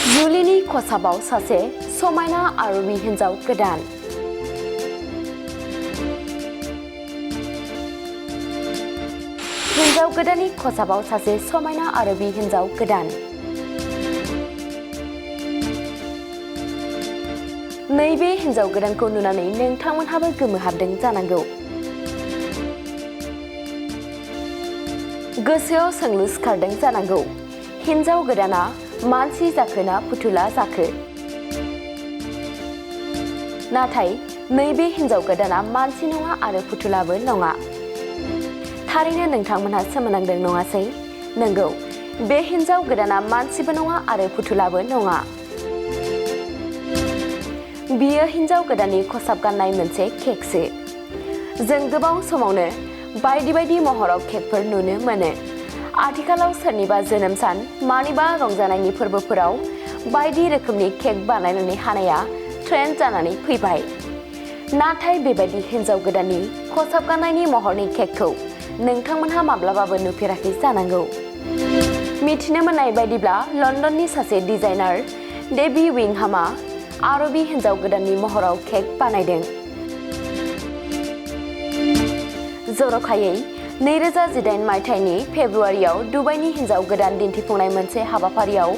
जुलिनि खसाबाव सासे समायना आरबि हिन्जाव गोदान। हिन्जाव गोदाननि खसाबाव सासे समायना आरबि हिन्जाव गोदान। नैबे हिन्जाव गोदानखौ नुनानै नोंथांमोनहाबो गोमोहाबदों जानांगौ। गोसोआव सोंलु सिखारदों जानांगौ, हिन्जाव गोदाना मानसि जाखो ना फुथुला जाखो? नाथाय नैबे हिन्जाव गोदाना मानसि नङा आरो फुथुलाबो नङा। थारैनो नोंथांमोनहा सोमोनांदों नङासै? नंगौ, बे हिन्जाव गोदाना मानसिबो नङा आरो फुथुलाबो नङा। बियो हिन्जाव गोदाननि खसाब गाननाय मोनसे केकसो। जों गोबां समावनो बायदि बायदि महराव केकफोर नुनो मोनो। आथिखालाव सोरनिबा जोनोम सान, मानिबा रंजानायनि फोरबोफोराव बायदि रोखोमनि केक बानायनानै हानाया ट्रेन्ड जानानै फैबाय। नाथाय बेबायदि हिन्जाव गोदाननि खसाब गाननायनि महरनि केकखौ नोंथांमोनहा माब्लाबाबो नुफेराखै जानांगौ। मिथिनो मोननाय बायदिब्ला लण्डननि सासे डिजाइनार डेबी विंगहामा आरबि हिन्जाव गोदाननि महराव केक बानायदों। जर'खायै 2018 मायथाइनि फेब्रुआरियाव दुबाइनि हिन्जाव गोदान दिन्थिफुंनाय मोनसे हाबाफारियाव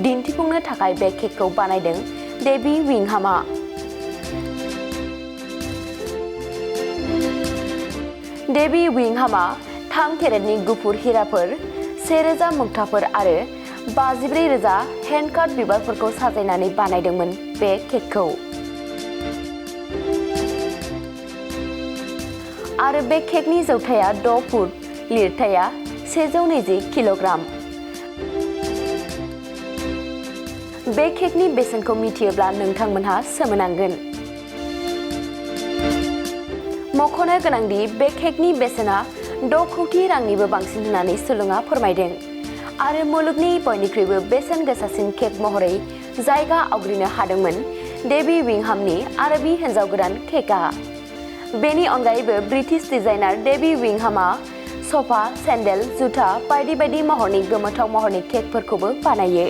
दिन्थिफुंनो थाखाय बे केकखौ बानायदों डेबी विंगहामा। डेबी विंगहामा 3 केरेटनि गुफुर हिराफोर, 1000 मुक्ताफोर आरो 54,000 हेन्डकाट बिबारफोरखौ साजायनानै बानायदोंमोन बे केकखौ। आरो बे केकनि जौथाया 6 फुट, लिरथाया 120 किल'ग्राम। बे केकनि बेसेनखौ मिथियोब्ला नोंथांमोनहा सोमोनांगोन। मख'नो गोनांदि बे केकनि बेसेना 6 कौटि रांनिबो बांसिन होननानै सुलुङा फोरमायदों। आरो मुलुगनि बयनिख्रुइबो बेसेन गोसासिन केक महरै जायगा आवग्रिनो हादोंमोन डेबी विंगहामनि आरबि हिन्जाव गोदान केकआ। बेनि अनगायैबो ब्रिटिश डिजाइनार डेबी विंगहामा सफा, सेन्देल, जुथा बायदि बायदि महरनि गोमोथाव महरनि केकफोरखौबो बानायो।